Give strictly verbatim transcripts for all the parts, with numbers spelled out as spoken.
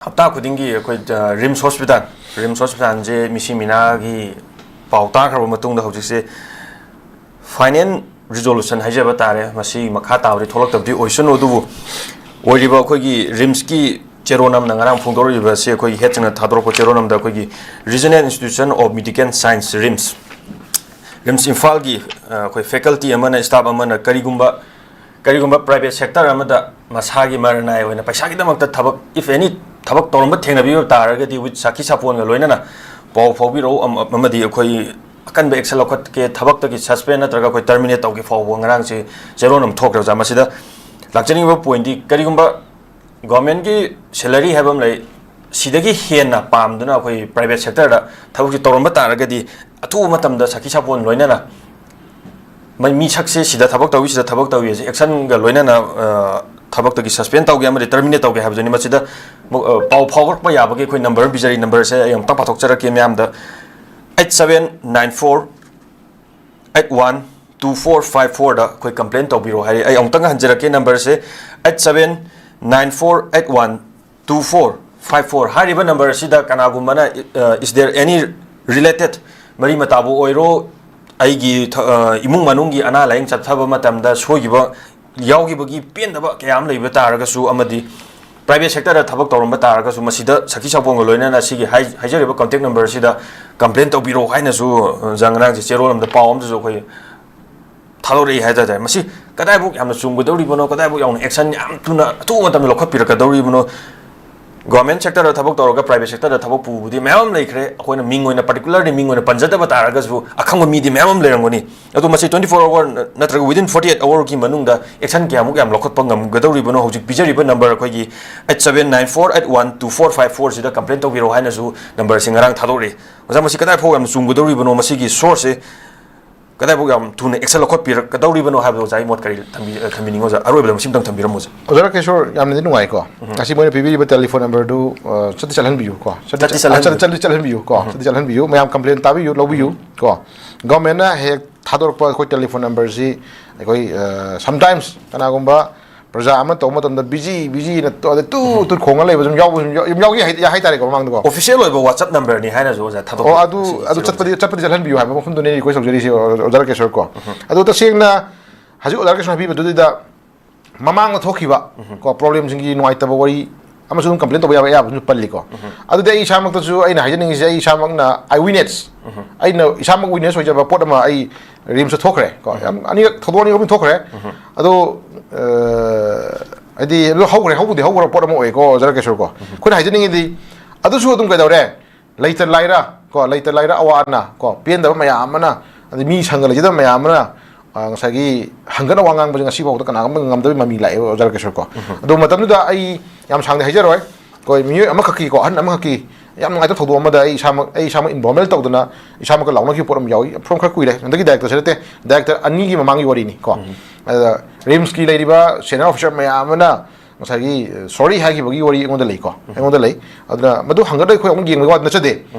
ꯍꯞꯇꯥ ꯈꯨꯗꯤꯡꯒꯤ ꯑꯩꯈꯣꯏ, ꯑ, ꯔꯤꯝꯁ ꯍꯣꯁꯄꯤꯇꯥꯜ, ꯔꯤꯝꯁ ꯍꯣꯁꯄꯤꯇꯥꯜꯁꯦ ꯃꯤꯁꯤ ꯃꯤꯅꯥꯒꯤ ꯄꯥꯎ ꯇꯥꯈ꯭ꯔꯕ ꯃꯇꯨꯡꯗ ꯍꯧꯖꯤꯛꯁꯦ final resolution ꯍꯥꯏꯖꯕ ꯇꯥꯔꯦ, ꯃꯁꯤ ꯃꯈꯥ ꯇꯥꯕꯗꯤ ꯊꯣꯛꯂꯛꯇꯕꯗꯤ ꯑꯣꯏꯁꯅꯨ, ꯑꯗꯨꯕꯨ ꯑꯣꯏꯔꯤꯕ ꯑꯩꯈꯣꯏꯒꯤ ꯔꯤꯝꯁꯀꯤ ꯆꯦꯔꯣꯜ ꯑꯃꯅ ꯉꯔꯥꯡ ꯐꯣꯡꯗꯣꯔꯛꯂꯤꯕ ꯑꯁꯤ ꯑꯩꯈꯣꯏꯒꯤ head ꯁꯤꯡꯅ ꯊꯥꯗꯣꯔꯛꯄ ꯆꯦꯔꯣꯜ ꯑꯃꯗ ꯑꯩꯈꯣꯏꯒꯤ Regional Institute of Medical Science, RIMS, RIMS ꯏꯝꯐꯥꯜꯒꯤ, ꯑ, ꯑꯩꯈꯣꯏ faculty ꯑꯃꯅ, staff ꯑꯃꯅ ꯀꯔꯤꯒꯨꯝꯕ ꯀꯔꯤꯒꯨꯝꯕ private sector ꯑꯃꯗ ꯃꯁꯥꯒꯤ ꯃꯔꯅꯥꯏ ꯑꯣꯏꯅ ꯄꯩꯁꯥꯒꯤꯗꯃꯛꯇ ꯊꯕꯛ, if any, ꯊꯕꯛ ꯇꯧꯔꯝꯕ ꯊꯦꯡꯅꯕꯤꯕ ꯇꯥꯔꯒꯗꯤ, with ꯁꯥꯈꯤ ꯁꯥꯄꯣꯟꯒ ꯂꯣꯏꯅꯅ ꯄꯥꯎ ꯐꯥꯎꯕꯤꯔꯛꯎ, ꯑꯃ-, ꯑꯃꯗꯤ ꯑꯩꯈꯣꯏ ꯑꯀꯟꯕ action ꯂꯧꯈꯠꯀꯦ, ꯊꯕꯛꯇꯒꯤ suspend ꯅꯠꯇ꯭ꯔꯒ ꯑꯩꯈꯣꯏ terminate ꯇꯧꯒꯦ ꯐꯥꯎꯕ ꯉꯔꯥꯡꯁꯦ ꯆꯦꯔꯣꯜ ꯑꯃ ꯊꯣꯛꯈ꯭ꯔꯦ ꯑꯣꯖꯥ꯫ ꯃꯁꯤꯗ ꯂꯥꯛꯆꯅꯤꯡꯕ point ꯗꯤ, ꯀꯔꯤꯒꯨꯝꯕ government ꯀꯤ salary ꯍꯥꯏꯕ ꯑꯃ ꯂꯩ, ꯁꯤꯗꯒꯤ ꯍꯦꯟꯅ ꯄꯥꯝꯗꯨꯅ ꯑꯩꯈꯣꯏ private sector ꯗ ꯊꯕꯛꯁꯤ ꯇꯧꯔꯝꯕ ꯇꯥꯔꯒꯗꯤ, ꯑꯊꯨꯕ ꯃꯇꯝꯗ ꯁꯥꯈꯤ ꯁꯥꯄꯣꯟ ꯂꯣꯏꯅꯅ ꯃ-, ꯃꯤꯁꯛꯁꯦ ꯁꯤꯗ ꯊꯕꯛ ꯇꯧꯏ, ꯁꯤꯗ ꯊꯕꯛ ꯇꯧꯏ ꯍꯥꯏꯁꯦ action ꯒ ꯂꯣꯏꯅꯅ, ꯑ, ꯊꯕꯛꯇꯒꯤ suspend ꯇꯧꯒꯦ ꯑꯃꯗꯤ terminate ꯇꯧꯒꯦ ꯍꯥꯏꯕꯗꯨꯅꯤ꯫ ꯃꯁꯤꯗ ꯃ-, ꯑ, ꯄꯥꯎ ꯐꯥꯎꯔꯛꯄ ꯌꯥꯕꯒꯤ ꯑꯩꯈꯣꯏ number ꯑꯃ ꯄꯤꯖꯔꯤ꯫ Number ꯁꯦ ꯑꯩ ꯑꯃꯨꯛꯇꯪ ꯄꯥꯊꯣꯛꯆꯔꯛꯀꯦ ꯃꯌꯥꯝꯗ: eight seven nine four eight one two four five four ꯗ ꯑꯩꯈꯣꯏ complain ꯇꯧꯕꯤꯔꯣ ꯍꯥꯏꯔꯤ꯫ ꯑꯩ ꯑꯃꯨꯛꯇꯪ ꯍꯟꯖꯔꯛꯀꯦ, number ꯁꯦ eight seven nine four eight one two four five four꯫ ꯍꯥꯏꯔꯤꯕ number ꯑꯁꯤꯗ ꯀꯅꯥꯒꯨꯝꯕꯅ, ꯑ, is there any related, ꯃꯔꯤ ꯃꯇꯥꯕꯨ ꯑꯣꯏꯔꯣ, ꯑꯩꯒꯤ ꯊ-, ꯑ, ꯏꯃꯨꯡ ꯃꯅꯨꯡꯒꯤ ꯑꯅꯥ ꯂꯥꯌꯦꯡ ꯆꯠꯊꯕ ꯃꯇꯝꯗ ꯁꯣꯏꯈꯤꯕ ꯌꯥꯎꯈꯤꯕꯒꯤ ꯄꯦꯟꯗꯕ ꯀꯌꯥ ꯑꯃ ꯂꯩꯕ ꯇꯥꯔꯒꯁꯨ, ꯑꯃꯗꯤ private sector ꯗ ꯊꯕꯛ ꯇꯧꯔꯝꯕ ꯇꯥꯔꯒꯁꯨ, ꯃꯁꯤꯗ ꯁꯥꯈꯤ ꯁꯥꯄꯣꯟꯒ ꯂꯣꯏꯅꯅ ꯁꯤꯒꯤ ꯍꯥꯏ-, ꯍꯥꯏꯖꯔꯤꯕ contact number ꯁꯤꯗ complain ꯇꯧꯕꯤꯔꯣ ꯍꯥꯏꯅꯁꯨ, ꯑ, ꯉꯔꯥꯡꯁꯦ ꯆꯦꯔꯣꯜ ꯑꯃꯗ ꯄꯥꯎ ꯑꯃꯁꯨ ꯑꯩꯈꯣꯏ ꯊꯥꯗꯣꯔꯛꯏ ꯍꯥꯏ ꯇꯥꯔꯦ꯫ ꯃꯁꯤ ꯀꯗꯥꯏꯐꯥꯎ ꯌꯥꯝꯅ ꯆꯨꯝꯒꯗꯧꯔꯤꯕꯅꯣ, ꯀꯗꯥꯏꯐꯥꯎ ꯌꯥꯝꯅ action ꯌꯥꯝ ꯊꯨꯅ, ꯑꯊꯨꯕ ꯃꯇꯝꯗ ꯂꯧꯈꯠꯄꯤꯔꯛꯀꯗꯧꯔꯤꯕꯅꯣ? Government sector ꯗ ꯊꯕꯛ ꯇꯧꯔꯒ private sector ꯗ ꯊꯕꯛ ꯄꯨꯕꯗꯤ ꯃꯌꯥꯝ ꯑꯃ ꯂꯩꯈ꯭ꯔꯦ꯫ ꯑꯩꯈꯣꯏꯅ ꯃꯤꯡ ꯑꯣꯏꯅ, particularly ꯃꯤꯡ ꯑꯣꯏꯅ ꯄꯟꯖꯗꯕ ꯇꯥꯔꯒꯁꯨ, ꯑꯈꯪꯕ ꯃꯤꯗꯤ ꯃꯌꯥꯝ ꯑꯃ ꯂꯩꯔꯝꯒꯅꯤ꯫ ꯑꯗꯣ ꯃꯁꯤ twenty four hour ꯅꯠꯇ꯭ꯔꯒ within forty eight hour ꯒꯤ ꯃꯅꯨꯡꯗ action ꯀꯌꯥꯃꯨꯛ ꯌꯥꯝ ꯂꯧꯈꯠꯄ ꯉꯝꯒꯗꯧꯔꯤꯕꯅꯣ? ꯍꯧꯖꯤꯛ ꯄꯤꯖꯔꯤꯕ number, ꯑꯩꯈꯣꯏꯒꯤ eight seven nine four eight one two four five four ꯁꯤꯗ complain ꯇꯧꯕꯤꯔꯛꯑꯣ ꯍꯥꯏꯅꯁꯨ number ꯁꯤ ꯉꯔꯥꯡ ꯊꯥꯗꯣꯔꯛꯑꯦ꯫ ꯑꯣꯖꯥ, ꯃꯁꯤ ꯀꯗꯥꯏꯐꯥꯎ ꯌꯥꯝꯅ ꯆꯨꯝꯒꯗꯧꯔꯤꯕꯅꯣ? ꯃꯁꯤꯒꯤ source ꯁꯦ ꯀꯗꯥꯏꯐꯥꯎ ꯌꯥꯝ ꯊꯨꯅ action ꯂꯧꯈꯠꯄꯤꯔꯛꯀꯗꯧꯔꯤꯕꯅꯣ ꯍꯥꯏꯕꯗꯣ ꯑꯣꯖꯥꯒꯤ ꯃꯣꯠ ꯀꯔꯤ ꯊꯝꯕꯤ-, ꯑ, ꯊꯝꯕꯤꯅꯤꯡꯉꯤ ꯑꯣꯖꯥ? ꯑꯔꯣꯏꯕꯗ ꯃꯁꯤꯝꯇꯪ ꯊꯝꯕꯤꯔꯝꯃꯣ ꯑꯣꯖꯥ꯫ ꯑꯣꯖꯥ ꯔꯥꯀꯦꯁꯣꯔ, ꯌꯥꯝꯅꯗꯤ ꯅꯨꯡꯉꯥꯏꯀꯣ꯫ ꯎꯝ꯫ ꯉꯁꯤ ꯃꯣꯏꯅ ꯄꯤꯕꯤꯔꯤꯕ telephone number ꯗꯨ, ꯑ, ꯆꯠꯇꯤ ꯆꯠꯍꯟꯕꯤꯌꯨꯀꯣ꯫ ꯆꯠꯇꯤ ꯆꯠꯇꯤ ꯆꯠꯍꯟꯕꯤꯌꯨ꯫ ꯆꯠ-, ꯆꯠꯇꯤ ꯆꯠꯍꯟꯕꯤꯌꯨꯀꯣ꯫ ꯎꯝ꯫ ꯆꯠꯇꯤ ꯆꯠꯍꯟꯕꯤꯌꯨ꯫ ꯃꯌꯥꯝ complain ꯇꯥꯕꯤꯌꯨ, ꯂꯧꯕꯤꯌꯨ ꯀꯣ꯫ Government ꯅ ꯍꯦꯛ ꯊꯥꯗꯣꯔꯛꯄ ꯑꯩꯈꯣꯏ telephone number ꯁꯤ ꯑꯩꯈꯣꯏ, ꯑ, sometimes ꯀꯅꯥꯒꯨꯝꯕ ꯄ꯭ꯔꯖꯥ ꯑꯃ ꯇꯧꯕ ꯃꯇꯝꯗ ꯕꯤꯖꯤ ꯕꯤꯖꯤꯅ ꯇꯨ ꯇꯨ ꯈꯣꯡꯉ ꯂꯩꯕ ꯁꯨꯝ ꯌꯥꯎꯕ ꯁꯨꯝ ꯌꯥꯎ- ꯌꯥꯝ ꯌꯥꯎꯈꯤ ꯍꯥꯏ- ꯍꯥꯏꯇꯥꯔꯦꯀꯣ ꯃꯃꯥꯡꯗꯀꯣ꯫ ꯑꯣꯐꯤꯁꯤꯌꯦꯜ ꯑꯣꯏꯕ ꯋꯥꯆꯞ ꯅꯝꯕꯔꯅꯤ ꯍꯥꯏꯅꯁꯨ ꯑꯣꯖꯥ ꯊꯥꯗꯣꯛꯄ ꯑꯣ ꯑꯗꯨ ꯑꯗꯨ ꯆꯠꯄꯗꯤ ꯆꯠꯄꯗꯤ ꯆꯠꯍꯟꯕꯤꯌꯨ ꯍꯥꯏꯕ ꯃꯐꯝꯗꯨꯅꯦ request ꯇꯧꯖꯔꯤꯁꯦ ꯑꯣꯖꯥ ꯔꯥꯀꯦꯁꯣꯔ ꯀꯣ꯫ ꯑꯗꯣ ꯇꯁꯦꯡꯅ ꯍꯧꯖꯤꯛ ꯑꯣꯖꯥ ꯔꯥꯀꯦꯁꯣꯔ ꯍꯥꯏꯕꯤꯕꯗꯨꯗ ꯃꯃꯥꯡꯗ ꯊꯣꯛꯈꯤꯕ ꯀꯣ problemꯁꯤꯡꯒꯤ ꯅꯨꯡꯉꯥꯏꯇꯕ ꯋꯥꯔꯤ ꯑꯃꯁꯨ ꯑꯗꯨꯝ complain ꯇꯧꯕ ꯌꯥꯕ ꯑꯌꯥꯕꯁꯨ ꯄꯜꯂꯤꯀꯣ꯫ ꯑꯗꯨꯗꯤ ꯑꯩ ꯏꯁꯥꯃꯛꯇꯁꯨ ꯑꯩꯅ ꯍꯥꯏꯖꯅꯤꯡꯉꯤꯁꯦ ꯑꯩ ꯏꯁꯥꯃꯛꯅ eye witness ꯑꯩꯅ ꯏꯁꯥꯃꯛ witness ꯑꯣꯏꯖꯕ ꯄꯣꯠ ꯑꯃ ꯑꯩ ꯔꯤꯝꯁꯇ ꯊꯣꯛꯈ꯭ꯔꯦ ꯀꯣ꯫ ꯌꯥꯝ ꯑꯅꯤꯔꯛ ꯊꯧꯗꯣꯛ ꯑꯅꯤ ꯑꯍꯨꯝ ꯊꯣꯛꯈ꯭ꯔꯦ꯫ ꯑꯗꯣ ꯍꯥꯏꯗꯤ ꯑꯗꯨ ꯍꯧꯈ꯭ꯔꯦ ꯍꯧꯕꯗꯤ ꯍꯧꯈ꯭ꯔ ꯄꯣꯠ ꯑꯃ ꯑꯣꯏꯀꯣ ꯑꯣꯖꯥ ꯔꯥꯀꯦꯁꯣꯔ ꯀꯣ꯫ ꯑꯩꯈꯣꯏꯅ ꯍꯥꯏꯖꯅꯤꯡꯉꯤꯗꯤ ꯑꯗꯨꯁꯨ ꯑꯗꯨꯝ ꯀꯩꯗꯧꯔꯦ ꯂꯩꯇ ꯂꯥꯏꯔ ꯀꯣ ꯂꯩꯇ ꯂꯥꯏꯔ ꯑꯋꯥ ꯑꯅꯥ ꯀꯣ ꯄꯦꯟꯗꯕ ꯃꯌꯥꯝ ꯑꯃꯅ ꯑꯗꯩ ꯃꯤ ꯁꯪꯒ ꯂꯩꯖꯗꯕ ꯃꯌꯥꯝ ꯑꯃꯅ ꯉꯁꯥꯏꯒꯤ ꯍꯪꯒꯠꯅ ꯋꯥ ꯉꯥꯡꯕꯁꯦ ꯉꯁꯤ ꯐꯥꯎꯗ ꯀꯅꯥꯒꯨꯝꯕ ꯉꯝꯗꯕꯒꯤ ꯃꯃꯤ ꯂꯥꯛꯑꯦꯕ ꯑꯣꯖꯥ ꯔꯥꯀꯦꯁꯣꯔ ꯀꯣ꯫ ꯑꯗꯣ ꯃꯇꯝꯗꯨꯗ ꯑꯩ ꯌꯥꯝ ꯁꯥꯡꯅ ꯍꯥꯏꯖꯔꯣꯏ꯫ ꯑꯩꯈꯣꯏ ꯃꯤꯑꯣꯏ ꯑꯃꯈꯛꯀꯤ ꯀꯣ ꯑꯍꯟ ꯑꯃꯈꯛꯀꯤ ꯌꯥꯝ ꯅꯨꯡꯉꯥꯏꯇꯕ ꯊꯧꯗꯣꯛ ꯑꯃꯗ ꯑꯩ ꯏꯁꯥꯃꯛ ꯑꯩ ꯏꯁꯥꯃꯛ involvement ꯇꯧꯗꯅ ꯏꯁꯥꯃꯛꯀ ꯂꯥꯎꯅꯈꯤꯕ ꯄꯣꯠ ꯑꯃ ꯌꯥꯎꯏ꯫ ꯐꯣꯔꯝ ꯈꯔ ꯀꯨꯏꯔꯦ ꯍꯟꯗꯛꯀꯤ directorꯁꯦ ꯅꯠꯇꯦ꯫ Director ꯑꯅꯤꯒꯤ ꯃꯃꯥꯡꯒꯤ ꯋꯥꯔꯤꯅꯤ ꯀꯣ꯫ ꯑꯗ ꯔꯤꯝꯁꯀꯤ ꯂꯩꯔꯤꯕ senior officer ꯃꯌꯥꯝ ꯑꯃꯅ ꯉꯁꯥꯏꯒꯤ sorry ꯍꯥꯏꯈꯤꯕꯒꯤ ꯋꯥꯔꯤ ꯑꯩꯉꯣꯟꯗ ꯂꯩꯀꯣ ꯑꯩꯉꯣꯟꯗ ꯂꯩ꯫ ꯑꯗꯨꯅ ꯃꯗꯨ ꯍꯪꯒꯠꯂ ꯑꯩꯈꯣꯏ ꯑꯃꯨꯛ ꯌꯦꯡꯕꯒꯤ ꯋꯥ ꯅꯠꯆꯗꯦ꯫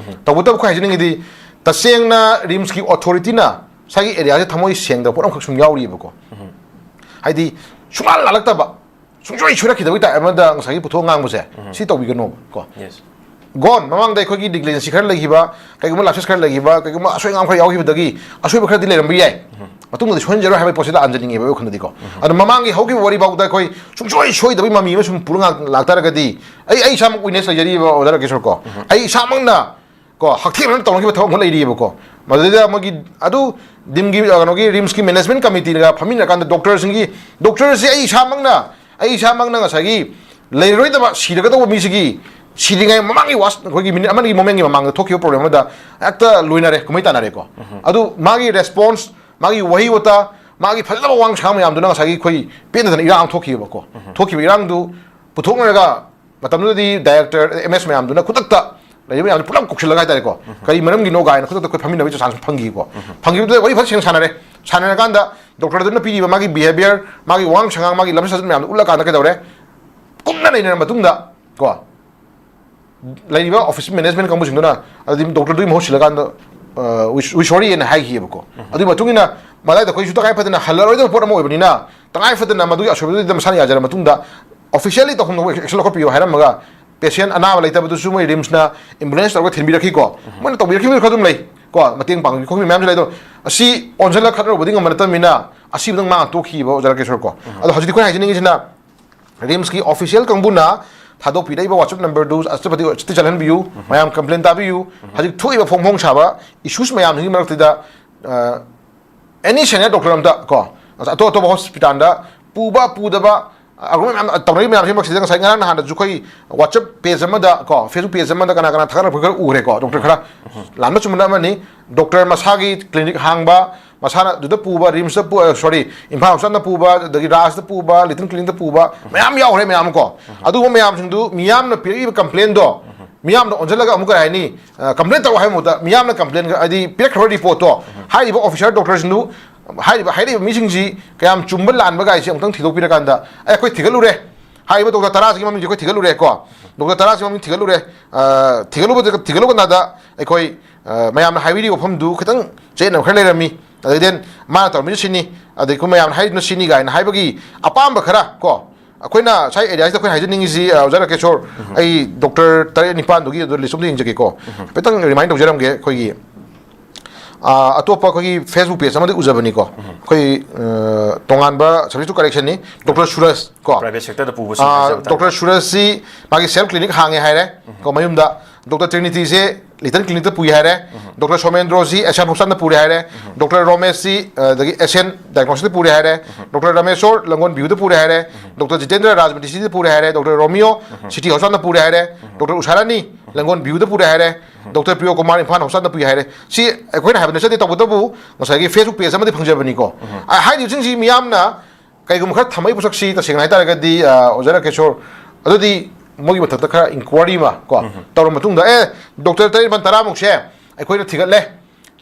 ꯇꯧꯕꯇꯕꯨ ꯑꯩꯈꯣꯏ ꯍꯥꯏꯖꯅꯤꯡꯉꯤꯗꯤ ꯇꯁꯦꯡꯅ ꯔꯤꯝꯁꯀꯤ ꯑꯣꯊꯣꯔꯤꯇꯤꯅ ꯉꯁꯥꯏꯒꯤ ꯑꯦꯔꯤꯌꯥꯁꯦ ꯊꯃꯣꯏ ꯁꯦꯡꯗꯕ ꯄꯣꯠ ꯑꯃꯈꯛ ꯁꯨꯝ ꯌꯥꯎꯔꯤꯑꯕꯀꯣ꯫ ꯍꯥꯏꯗꯤ ꯁꯨꯡꯂꯥꯟ ꯂꯥꯜꯂꯛꯇꯕ ꯁꯨꯡꯁꯣꯏ ꯁꯣꯏꯔꯛꯈꯤꯗꯕꯒꯤ type ꯑꯃꯗ ꯉꯁꯥꯏꯒꯤ ꯄꯨꯊꯣꯛ ꯉꯥꯡꯕꯁꯦ ꯁꯤ ꯇꯧꯕꯤꯒꯅꯣꯕ ꯀꯣ꯫ ꯒꯣꯟ ꯃꯃꯥꯡꯗ ꯑꯩꯈꯣꯏꯒꯤ negligence ꯈꯔ ꯂꯩꯈꯤꯕ ꯀꯩꯒꯨꯝꯕ lapses ꯈꯔ ꯂꯩꯈꯤꯕ ꯀꯩꯒꯨꯝꯕ ꯑꯁꯣꯏ ꯑꯉꯥꯝ ꯈꯔ ꯌꯥꯎꯈꯤꯕꯗꯤ ꯑꯁꯣꯏꯕ ꯈꯔꯗꯤ ꯂꯩꯔꯝꯕ ꯌꯥꯏ꯫ ꯃꯇꯨꯡꯗꯗꯤ ꯁꯣꯏꯍꯟꯖꯔꯣꯏ ꯍꯥꯏꯕꯒꯤ ꯄꯣꯠꯁꯤꯗ ꯂꯥꯟꯖꯅꯤꯡꯉꯦꯕ ꯑꯩ ꯋꯥꯈꯜꯗꯗꯤꯀꯣ꯫ ꯑꯗꯣ ꯃꯃꯥꯡꯒꯤ ꯍꯧꯈꯤꯕ ꯋꯥꯔꯤ ꯐꯥꯎꯗ ꯑꯩꯈꯣꯏ ꯁꯨꯡꯁꯣꯏ ꯁꯣꯏꯗꯕꯒꯤ ꯃꯃꯤ ꯑꯃ ꯁꯨꯝ ꯄꯨꯔ ꯂꯥꯛ- ꯂꯥꯛꯇꯥꯔꯒꯗꯤ ꯑꯩ ꯑꯩ ꯏꯁꯥꯃꯛ witness ꯂꯩꯖꯔꯤꯕ ꯑꯣꯖꯥ ꯔꯥꯀꯦꯁꯣꯔ ꯀꯣ꯫ ꯑꯩ ꯏꯁꯥꯃꯛꯅ ꯀꯣ ꯍꯛꯊꯦꯡꯅꯅ ꯇꯧꯅꯈꯤꯕ ꯊꯕꯛ ꯑꯃ ꯂꯩꯔꯤꯑꯕꯀꯣ꯫ ꯃꯗꯨꯗꯩꯗ ꯃꯣꯏꯒꯤ ꯑꯗꯨ ꯗꯤꯝꯒꯤ ꯀꯩꯅꯣꯒꯤ ꯔꯤꯝꯁꯀꯤ management committeeꯒ ꯐꯝꯃꯤꯟꯅꯔꯀꯥꯟꯗ doctorꯁꯤꯡꯒꯤ doctorꯁꯦ ꯑꯩ ꯏꯁꯥꯃꯛꯅ ꯑꯩ ꯏꯁꯥꯃꯛꯅ ꯉꯁꯥꯏꯒꯤ ꯂꯩꯔꯔꯣꯏꯗꯕ ꯁꯤꯔꯒꯗꯧꯕ ꯃꯤꯁꯤꯒꯤ ꯁꯤꯗ꯭ꯔꯤꯉꯩ ꯃꯃꯥꯡꯒꯤ ꯋꯥꯁ ꯑꯩꯈꯣꯏꯒꯤ ꯃꯤꯅꯤꯠ ꯑꯃꯒꯤ ꯃꯣꯃꯦꯟꯒꯤ ꯃꯃꯥꯡꯗ ꯊꯣꯛꯈꯤꯕ ꯄ꯭ꯔꯣꯕ꯭ꯂꯦꯝ ꯑꯃꯗ ꯍꯦꯛꯇ ꯂꯣꯏꯅꯔꯦ ꯀꯨꯝꯍꯩ ꯇꯥꯅꯔꯦꯀꯣ꯫ ꯑꯗꯨ ꯃꯥꯒꯤ ꯔꯦꯁꯄꯣꯟꯁ ꯃꯥꯒꯤ ꯋꯥꯍꯩ ꯋꯥꯇꯥ ꯃꯥꯒꯤ ꯐꯖꯗꯕ ꯋꯥꯉꯥꯡ ꯁꯉꯥꯡ ꯃꯌꯥꯝꯗꯨꯅ ꯉꯁꯥꯏꯒꯤ ꯑꯩꯈꯣꯏ ꯄꯦꯟꯗꯗꯅ ꯏꯔꯥꯡ ꯑꯃ ꯊꯣꯛꯈꯤꯕꯀꯣ꯫ ꯊꯣꯛꯈꯤꯕ ꯏꯔꯥꯡꯗꯨ ꯄꯨꯊꯣꯛꯅꯔꯒ ꯃꯇꯝꯗꯨꯗꯗꯤ director MS ꯃꯌꯥꯝꯗꯨꯅ ꯈꯨꯗꯛꯇ ꯂꯩꯔꯤꯕ ꯃꯌꯥꯝꯗꯨ ꯄꯨꯂꯞ ꯀꯧꯁꯤꯜꯂꯒ ꯍꯥꯏꯇꯥꯔꯦꯀꯣ꯫ ꯀꯔꯤ ꯃꯔꯝꯒꯤꯅꯣ ꯀꯥꯏꯅ ꯈꯨꯗꯛꯇ ꯑꯩꯈꯣꯏ ꯐꯝꯃꯤꯟꯅꯕꯒꯤ chance ꯐꯪꯈꯤꯀꯣ꯫ ꯐꯪꯈꯤꯕꯗꯨꯗ ꯋꯥꯔꯤ ꯐꯖꯅ ꯁꯦꯡꯅ ꯁꯥꯟꯅꯔꯦ꯫ ꯁꯥꯟꯅꯔꯀꯥꯟꯗ doctorꯗꯨꯅ ꯄꯤꯔꯤꯕ ꯃꯥꯒꯤ behaviour ꯃꯥꯒꯤ ꯋꯥꯉꯥꯡ ꯁꯉꯥꯡ ꯃꯥꯒꯤ ꯂꯝꯆꯠ ꯁꯥꯖꯠ ꯃꯌꯥꯝꯗꯣ ꯎꯠꯂꯀꯥꯟꯗ ꯀꯩꯗꯧꯔꯦ ꯀꯨꯞꯅ ꯅꯩꯅꯔ ꯃꯇꯨꯡꯗ ꯀꯣ ꯂꯩꯔꯤꯕ office management ꯀꯥꯡꯕꯨꯁꯤꯡꯗꯨꯅ ꯑꯗꯨꯗꯤ doctorꯗꯨꯒꯤ ꯃꯍꯨꯠ ꯁꯤꯜꯂꯀꯥꯟꯗ we sorry ꯍꯥꯏꯅ ꯍꯥꯏꯈꯤꯑꯕꯀꯣ꯫ ꯑꯗꯨꯒꯤ ꯃꯇꯨꯡ ꯏꯟꯅ ꯃꯗꯥꯏꯗ ꯑꯩꯈꯣꯏꯁꯨ ꯇꯉꯥꯏ ꯐꯗꯅ ꯍꯜꯂꯔꯣꯏꯗꯕ ꯄꯣꯠ ꯑꯃ ꯑꯣꯏꯕꯅꯤꯅ ꯇꯉꯥꯏ ꯐꯗꯅ ꯃꯗꯨꯒꯤ ꯑꯁꯣꯏꯕꯗꯨꯗ ꯃꯁꯥꯅ ꯌꯥꯖꯔꯕ ꯃꯇꯨꯡꯗ officially ꯇꯧꯐꯝ ꯊꯣꯛꯄ action ꯂꯧꯈꯠꯄꯤꯌꯨ ꯍꯥꯏꯔꯝꯃꯒ patient ꯑꯅꯥꯕ ꯂꯩꯇꯕꯗꯨꯁꯨ ꯃꯣꯏ RIMSꯅ ambulance ꯇꯧꯔꯒ ꯊꯤꯟꯕꯤꯔꯛꯈꯤꯀꯣ꯫ ꯃꯣꯏꯅ ꯇꯧꯕꯤꯔꯛꯈꯤꯕ ꯈꯔ ꯑꯗꯨꯝ ꯂꯩ ꯀꯣ, ꯃꯇꯦꯡ ꯄꯥꯡꯕꯤ ꯈꯣꯠꯄꯤ ꯃꯌꯥꯝꯁꯨ ꯂꯩ꯫ ꯑꯗꯣ ꯑꯁꯤ ꯑꯣꯟꯁꯤꯜꯂ ꯈꯠꯅꯔꯨꯕꯗꯤ ꯉꯝꯕ ꯅꯠꯇꯕꯅꯤꯅ ꯑꯁꯤꯕꯨꯗꯪ ꯃꯥꯡ ꯇꯣꯛꯈꯤꯕ ꯑꯣꯖꯥ ꯔꯥꯀꯦꯁꯣꯔ ꯀꯣ꯫ ꯑꯗꯣ ꯍꯧꯖꯤꯛꯇꯤ ꯑꯩꯈꯣꯏꯅ ꯍꯥꯏꯖꯅꯤꯡꯉꯤꯁꯤꯅ RIMSꯀꯤ official ꯀꯥꯡꯕꯨꯅ ꯊꯥꯗꯣꯛꯄꯤꯔꯛꯏꯕ WhatsApp numberꯗꯨ ꯑꯆꯠꯄꯗꯤ ꯑꯆꯠꯇꯤ ꯆꯠꯍꯟꯕꯤꯌꯨ꯫ ꯃꯌꯥꯝ complain ꯇꯥꯕꯤꯌꯨ꯫ ꯍꯧꯖꯤꯛ ꯊꯣꯛꯏꯕ ꯐꯣꯡ ꯐꯣꯡ ꯁꯥꯕ issues ꯃꯌꯥꯝꯁꯤꯒꯤ ꯃꯔꯛꯇꯨꯗ, ꯑ, any senior doctor ꯑꯝꯇ ꯀꯣ, ꯑꯇꯣꯞ ꯑꯇꯣꯞꯄ hospitalꯗ ꯄꯨꯕ ꯄꯨꯗꯕ argument ꯃꯌꯥꯝ ꯇꯧꯅꯔꯤ ꯃꯌꯥꯝꯁꯤ ꯃꯔꯛꯁꯤꯗ ꯉꯁꯥꯏ ꯉꯔꯥꯡ ꯅꯍꯥꯟꯗꯁꯨ ꯑꯩꯈꯣꯏ WhatsApp page ꯑꯃꯗ ꯀꯣ, Facebook page ꯑꯃꯗ ꯀꯅꯥ ꯀꯅꯥ ꯊꯥꯒꯠꯅꯔꯛꯄ ꯈꯔ ꯎꯈ꯭ꯔꯦꯀꯣ, doctor ꯈꯔ꯫ ꯂꯥꯟꯕ ꯆꯨꯝꯕꯅ ꯑꯃꯅꯤ꯫ Doctor ꯃꯁꯥꯒꯤ clinic ꯍꯥꯡꯕ, ꯃꯁꯥꯅ ꯑꯗꯨꯗ ꯄꯨꯕ, RIMSꯇ ꯄꯨ-, ꯑ, sorry, ꯏꯝꯐꯥꯜ hospitalꯗ ꯄꯨꯕ, ꯑꯗꯒꯤ ꯔꯥꯖꯇ ꯄꯨꯕ, Lytton Clinicꯇ ꯄꯨꯕ ꯃꯌꯥꯝ ꯌꯥꯎꯈ꯭ꯔꯦ ꯃꯌꯥꯝ ꯀꯣ꯫ ꯑꯗꯨꯒꯨꯝꯕ ꯃꯌꯥꯝꯁꯤꯡꯗꯨ ꯃꯤꯌꯥꯝꯅ ꯄꯤꯔꯛꯏꯕ complainꯗꯣ ꯃꯤꯌꯥꯝꯅ ꯑꯣꯟꯁꯤꯜꯂꯒ ꯑꯃꯨꯛ ꯀꯩ ꯍꯥꯏꯅꯤ, ꯑ, complain ꯇꯧ ꯍꯥꯏꯕ ꯃꯍꯨꯠꯇ ꯃꯤꯌꯥꯝꯅ complain, ꯍꯥꯏꯗꯤ ꯄꯤꯔꯛꯈ꯭ꯔꯕ reportꯇꯣ ꯍꯥꯏꯔꯤꯕ officer doctorꯁꯤꯡꯗꯨ, ꯍꯥꯏꯔꯤꯕ, ꯍꯥꯏꯔꯛꯏꯕ ꯃꯤꯁꯤꯡꯁꯤ ꯀꯌꯥꯝ ꯆꯨꯝꯕ ꯂꯥꯟꯕ ꯀꯥꯏꯁꯦ ꯑꯃꯨꯛꯇꯪ ꯊꯤꯗꯣꯛꯄꯤꯔꯀꯥꯟꯗ, ꯑꯦ, ꯑꯩꯈꯣꯏ ꯊꯤꯒꯠꯂꯨꯔꯦ, ꯍꯥꯏꯔꯤꯕ doctor ꯇꯔꯥꯁꯤꯒꯤ ꯃꯃꯤꯡꯁꯦ ꯑꯩꯈꯣꯏ ꯊꯤꯒꯠꯂꯨꯔꯦ ꯀꯣ, doctor ꯇꯔꯥꯁꯤꯒꯤ ꯃꯃꯤꯡ ꯊꯤꯒꯠꯂꯨꯔꯦ, ꯑ, ꯊꯤꯒꯠꯂꯨꯕꯗ, ꯊꯤꯒꯠꯂꯨꯕ ꯀꯥꯟꯗ ꯑꯩꯈꯣꯏ, ꯑ, ꯃꯌꯥꯝꯅ ꯍꯥꯏꯕꯤꯔꯤꯕ ꯋꯥꯐꯝꯗꯨ ꯈꯤꯇꯪ ꯆꯌꯦꯠꯅꯕ ꯈꯔ ꯂꯩꯔꯝꯃꯤ, ꯑꯗꯩ then ꯃꯥꯅ ꯇꯧꯔꯝꯃꯤꯁꯨ ꯁꯤꯅꯤ, ꯑꯗꯩ ꯑꯩꯈꯣꯏ ꯃꯌꯥꯝꯅ ꯍꯥꯏꯔꯤꯗꯨꯅ ꯁꯤꯅꯤ ꯀꯥꯏꯅ ꯍꯥꯏꯕꯒꯤ ꯑꯄꯥꯝꯕ ꯈꯔ ꯀꯣ, ꯑꯩꯈꯣꯏꯅ ꯁ꯭ꯋꯥꯏ areaꯁꯤꯗ ꯑꯩꯈꯣꯏꯅ ꯍꯥꯏꯖꯅꯤꯡꯉꯤꯁꯤ, ꯑ, ꯑꯣꯖꯥ ꯔꯥꯀꯦꯁꯣꯔ, ꯑꯩ doctor ꯇꯔꯦꯠ ꯅꯤꯄꯥꯟꯗꯨꯒꯤ ꯑꯗꯨ list ꯑꯝꯇ ꯌꯦꯡꯖꯒꯦꯀꯣ꯫ ꯍꯥꯏꯐꯦꯠꯇꯪ remind ꯇꯧꯖꯔꯝꯒꯦ꯫ ꯑꯩꯈꯣꯏꯒꯤ, ꯑ, ꯑꯇꯣꯞꯄ ꯑꯩꯈꯣꯏꯒꯤ Facebook page ꯑꯃꯗꯤ ꯎꯖꯕꯅꯤꯀꯣ꯫ ꯑꯩꯈꯣꯏ, ꯑ, ꯇꯣꯉꯥꯟꯕ subject to correctionꯅꯤ꯫ Doctor ꯁꯨꯔꯖ ꯀꯣ꯫ Private sectorꯗ ꯄꯨꯕꯁꯤꯡ ꯑ, ꯍꯥꯏꯖꯕ ꯇꯥꯔꯦ꯫ Doctor ꯁꯨꯔꯖꯁꯤ ꯃꯥꯒꯤ self clinic ꯍꯥꯡꯉꯦ ꯍꯥꯏꯔꯦ ꯀꯣ, ꯃꯌꯨꯝꯗ꯫ Doctor ꯇ꯭ꯔꯤꯅꯤꯇꯤꯁꯦ Lytton Clinicꯇ ꯄꯨꯏ ꯍꯥꯏꯔꯦ꯫ Doctor ꯁꯣꯃꯦꯟꯗ꯭ꯔꯣꯁꯤ Asian Hospitalꯗ ꯄꯨꯔꯦ ꯍꯥꯏꯔꯦ꯫ Doctor ꯔꯣꯃꯦꯁꯁꯤ, ꯑ, ꯑꯗꯒꯤ Asian Diagnosticꯇ ꯄꯨꯔꯦ ꯍꯥꯏꯔꯦ꯫ Doctor ꯔꯥꯃꯦꯁꯣꯔ ꯂꯪꯒꯣꯟ ꯚ꯭ꯌꯨꯗ ꯄꯨꯔꯦ ꯍꯥꯏꯔꯦ꯫ Doctor ꯖꯤꯇꯦꯟꯗ꯭ꯔ ꯔꯥꯖꯃꯤꯇꯤꯁꯤꯗ ꯄꯨꯔꯦ ꯍꯥꯏꯔꯦ꯫ Doctor ꯔꯣꯃꯤꯌꯣ City Hospitalꯗ ꯄꯨꯔꯦ ꯍꯥꯏꯔꯦ꯫ Doctor ꯎꯁꯥꯔꯥꯅꯤ ꯂꯪꯒꯣꯟ ꯚ꯭ꯌꯨꯗ ꯄꯨꯔꯦ ꯍꯥꯏꯔꯦ꯫ Doctor ꯄ꯭ꯔꯤꯌꯣ ꯀꯨꯃꯥꯔ ꯏꯝꯐꯥꯜ Hospitalꯗ ꯄꯨꯏ ꯍꯥꯏꯔꯦ꯫ ꯁꯤ ꯑꯩꯈꯣꯏꯅ ꯍꯥꯏꯕ ꯅꯠꯆꯗꯦ, ꯇꯧꯕꯇꯕꯨ ꯉꯁꯥꯏꯒꯤ Facebook page ꯑꯃꯗꯤ ꯐꯪꯖꯕꯅꯤꯀꯣ꯫ ꯑ, ꯍꯥꯏꯔꯤꯕꯁꯤꯡꯁꯤ ꯃꯤꯌꯥꯝꯅ ꯀꯩꯒꯨꯝꯕ ꯈꯔ ꯊꯝꯃꯛꯏ ꯄꯣꯠꯁꯛꯁꯤ ꯇꯁꯦꯡꯅ ꯍꯥꯏꯇꯥꯔꯒꯗꯤ, ꯑ, ꯑꯣꯖꯥ ꯔꯥꯀꯦꯁꯣꯔ, ꯑꯗꯨꯗꯤ ꯃꯣꯏꯒꯤ ꯃꯊꯛꯇ ꯈꯔ inquiry ꯑꯃ ꯀꯣ ꯇꯧꯔ ꯃꯇꯨꯡꯗ, ꯑꯦ, doctor ꯇꯔꯦꯠ ꯅꯤꯄꯥꯜ ꯇꯔꯥꯃꯨꯛꯁꯦ ꯑꯩꯈꯣꯏꯅ ꯊꯤꯒꯠꯂꯦ,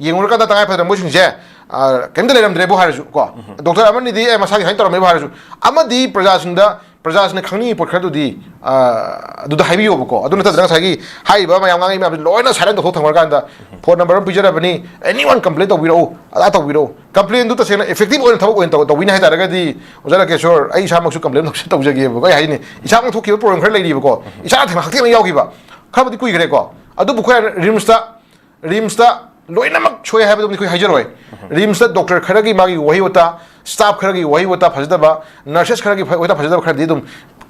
ꯌꯦꯡꯉꯨꯔꯀꯥꯟꯗ ꯇꯉꯥꯏ ꯐꯗꯅ ꯃꯣꯏꯁꯤꯡꯁꯦ, ꯑ, ꯀꯩꯝꯇ ꯂꯩꯔꯝꯗ꯭ꯔꯦꯕꯨ ꯍꯥꯏꯔꯁꯨ ꯀꯣ, doctor ꯑꯃꯅꯤꯗꯤ, ꯑꯦ, ꯃꯁꯥꯒꯤ ꯁꯨꯃꯥꯏꯅ ꯇꯧꯔꯝꯃꯦꯕꯨ ꯍꯥꯏꯔꯁꯨ, ꯑꯃꯗꯤ ꯄ꯭ꯔꯖꯥꯁꯤꯡꯗ ꯄ꯭ꯔꯖꯥꯁꯤꯡꯅ ꯈꯪꯅꯤꯡꯉꯤ ꯄꯣꯠ ꯈꯔꯗꯨꯗꯤ, ꯑ, ꯑꯗꯨꯗ ꯍꯥꯏꯕꯤꯌꯣꯕꯀꯣ꯫ ꯑꯗꯨ ꯅꯠꯇꯗꯅ ꯉꯁꯥꯏꯒꯤ ꯍꯥꯏꯔꯤꯕ ꯃꯌꯥꯝ, ꯉꯥꯡꯉꯤ ꯃꯌꯥꯝꯁꯤ ꯂꯣꯏꯅ silent ꯇꯧꯊꯣꯛ ꯊꯝꯈ꯭ꯔꯀꯥꯟꯗ, phone number ꯑꯃ ꯄꯤꯖꯔꯕꯅꯤ, anyone complain ꯇꯧꯕꯤꯔꯛꯎ, ꯑꯗꯥ ꯇꯧꯕꯤꯔꯛꯎ꯫ Complainꯗꯨ ꯇꯁꯦꯡꯅ effective ꯑꯣꯏꯅ ꯊꯕꯛ ꯑꯣꯏꯅ ꯇꯧ-, ꯇꯧꯕꯤꯅꯤ ꯍꯥꯏ ꯇꯥꯔꯒꯗꯤ, ꯑꯣꯖꯥ ꯔꯥꯀꯦꯁꯣꯔ, ꯑꯩ ꯏꯁꯥꯃꯛꯁꯨ complain ꯇꯧꯖꯒꯦꯕꯀꯣ꯫ ꯑꯩ ꯍꯥꯏꯅꯤ, ꯏꯁꯥꯃꯛ ꯊꯣꯛꯈꯤꯕ problem ꯈꯔ ꯂꯩꯔꯤꯕꯀꯣ, ꯏꯁꯥ ꯊꯦꯡꯅ ꯍꯛꯊꯦꯡꯅ ꯌꯥꯎꯈꯤꯕ ꯈꯔꯕꯨꯗꯤ ꯀꯨꯏꯈ꯭ꯔꯦꯀꯣ꯫ ꯑꯗꯨꯕꯨ ꯑꯩꯈꯣꯏ RIMSꯇ, RIMSꯇ ꯂꯣꯏꯅꯃꯛ ꯁꯣꯏ ꯍꯥꯏꯕꯗꯨꯃꯗꯤ ꯑꯩꯈꯣꯏ ꯍꯥꯏꯖꯔꯣꯏ꯫ RIMSꯇ doctor ꯈꯔꯒꯤ ꯃꯥꯒꯤ ꯋꯥꯍꯩ ꯋꯥꯇꯥ, staff ꯈꯔꯒꯤ ꯋꯥꯍꯩ ꯋꯥꯇꯥ ꯐꯖꯗꯕ, nurses ꯈꯔꯒꯤ ꯋꯥꯍꯩ ꯋꯥꯇꯥ ꯐꯖꯗꯕ ꯈꯔꯗꯤ ꯑꯗꯨꯝ,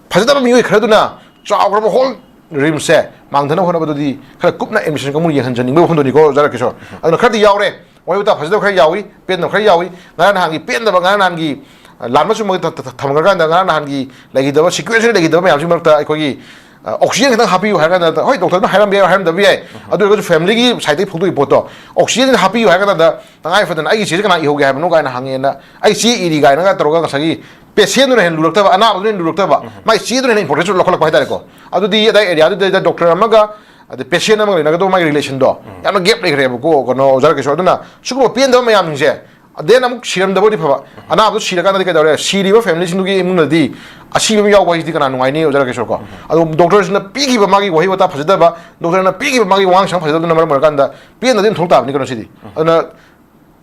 ꯐꯖꯗꯕ ꯃꯤꯑꯣꯏ ꯈꯔꯗꯨꯅ ꯆꯥꯎꯈ꯭ꯔꯕ whole RIMSꯁꯦ ꯃꯥꯡꯊꯅꯕ ꯍꯣꯠꯅꯕꯗꯨꯗꯤ ꯈꯔ ꯀꯨꯞꯅ administration ꯀꯥꯡꯕꯨꯅ ꯌꯦꯡꯍꯟꯖꯅꯤꯡꯕꯒꯤ ꯋꯥꯐꯝꯗꯨꯅꯤꯀꯣ, ꯑꯣꯖꯥ ꯔꯥꯀꯦꯁꯣꯔ꯫ ꯑꯗꯨꯅ ꯈꯔꯗꯤ ꯌꯥꯎꯔꯦ, ꯋꯥꯍꯩ ꯋꯥꯇꯥ ꯐꯖꯗꯕ ꯈꯔ ꯌꯥꯎꯏ, ꯄꯦꯟꯗꯕ ꯈꯔ ꯌꯥꯎꯏ꯫ ꯉꯔꯥꯡ ꯅꯍꯥꯟꯒꯤ ꯄꯦꯟꯗꯕ, ꯉꯔꯥꯡ ꯅꯍꯥꯟꯒꯤ, ꯑ, ꯂꯥꯟꯕ ꯆꯨꯝꯕꯒꯤ ꯊ-, ꯊ-, ꯊ-, ꯊꯝꯈ꯭ꯔꯀꯥꯟꯗ ꯉꯔꯥꯡ ꯅꯍꯥꯟꯒꯤ ꯂꯩꯈꯤꯗꯕ, sequence ꯂꯩꯈꯤꯗꯕ ꯃꯌꯥꯝꯁꯤꯒꯤ ꯃꯔꯛꯇ ꯑꯩꯈꯣꯏꯒꯤ, ꯑ, oxygen ꯈꯤꯇꯪ ꯍꯥꯞꯄꯤꯌꯨ ꯍꯥꯏꯔ ꯀꯥꯟꯗ, ꯍꯣꯏ, doctorꯗꯨꯅ ꯍꯥꯏꯔꯝꯕ ꯌꯥꯏ, ꯍꯥꯏꯔꯝꯗꯕ ꯌꯥꯏ꯫ ꯑꯗꯨ ꯑꯣꯏꯔꯒꯁꯨ familyꯒꯤ sideꯇꯒꯤ ꯐꯣꯡꯗꯣꯛꯏ ꯄꯣꯠꯇꯣ, oxygen ꯍꯥꯞꯄꯤꯌꯨ ꯍꯥꯏꯔ ꯀꯥꯟꯗ ꯇꯉꯥꯏ ꯐꯗꯅ ꯑꯩꯒꯤ ꯆꯦꯁꯦ ꯀꯅꯥ ꯏꯍꯧꯒꯦ ꯍꯥꯏꯕꯅꯣ ꯀꯥꯏꯅ ꯍꯪꯉꯦꯅ, ꯑꯩ ꯆꯦ ꯏꯔꯤ ꯀꯥꯏꯅꯒ ꯇꯧꯔꯒ ꯉꯁꯥꯏꯒꯤ patientꯗꯨꯅ ꯍꯦꯟꯅ ꯂꯨꯔꯛꯇꯕ, ꯑꯅꯥꯕꯗꯨꯅ ꯍꯦꯟꯅ ꯂꯨꯔꯛꯇꯕ, ꯃꯥꯏ ꯆꯦꯗꯨꯅ ꯍꯦꯟꯅ importance ꯂꯧꯈꯠꯂꯛꯄ ꯍꯥꯏꯇꯥꯔꯦꯀꯣ꯫ ꯑꯗꯨꯗꯤ ꯑꯗꯥꯏ areaꯗꯨꯗ doctor ꯑꯃꯒ ꯑꯗꯩ patient ꯑꯃꯒ ꯂꯩꯅꯒꯗꯧꯕ ꯃꯥꯒꯤ relationꯗꯣ ꯌꯥꯝꯅ gap ꯂꯩꯈ꯭ꯔꯦꯕꯀꯣ, ꯀꯩꯅꯣ, ꯑꯣꯖꯥ ꯔꯥꯀꯦꯁꯣꯔ꯫ ꯑꯗꯨꯅ ꯁꯤꯒꯨꯝꯕ ꯄꯦꯟꯗꯕ ꯃꯌꯥꯝꯁꯤꯡꯁꯦ, then ꯑꯃꯨꯛ ꯁꯤꯔꯝꯗꯕ ꯑꯣꯏꯗꯤ ꯐꯕ, ꯑꯅꯥꯕꯗꯣ ꯁꯤꯔꯀꯥꯟꯗꯗꯤ ꯀꯩꯗꯧꯔꯦ? ꯁꯤꯔꯤꯕ familyꯁꯤꯡꯗꯨꯒꯤ ꯏꯃꯨꯡꯗꯗꯤ ꯑꯁꯤꯕ ꯑꯃ ꯌꯥꯎꯕ ꯍꯥꯏꯁꯤꯗꯤ ꯀꯅꯥ ꯅꯨꯡꯉꯥꯏꯅꯤ, ꯑꯣꯖꯥ ꯔꯥꯀꯦꯁꯣꯔ ꯀꯣ? ꯑꯗꯣ doctorꯁꯤꯡꯅ ꯄꯤꯈꯤꯕ ꯃꯥꯒꯤ ꯋꯥꯍꯩ ꯋꯥꯇꯥ ꯐꯖꯗꯕ, doctorꯅ ꯄꯤꯈꯤꯕ ꯃꯥꯒꯤ ꯋꯥꯉꯥꯡ ꯁꯉꯥꯡ ꯐꯖꯗꯕꯗꯨꯅ ꯃꯔꯝ ꯑꯣꯏꯔꯀꯥꯟꯗ ꯄꯦꯟꯗꯕꯗꯤ ꯑꯗꯨꯝ ꯊꯣꯛ ꯇꯥꯕꯅꯤ ꯀꯩꯅꯣ ꯁꯤꯗꯤ꯫ ꯑꯗꯨꯅ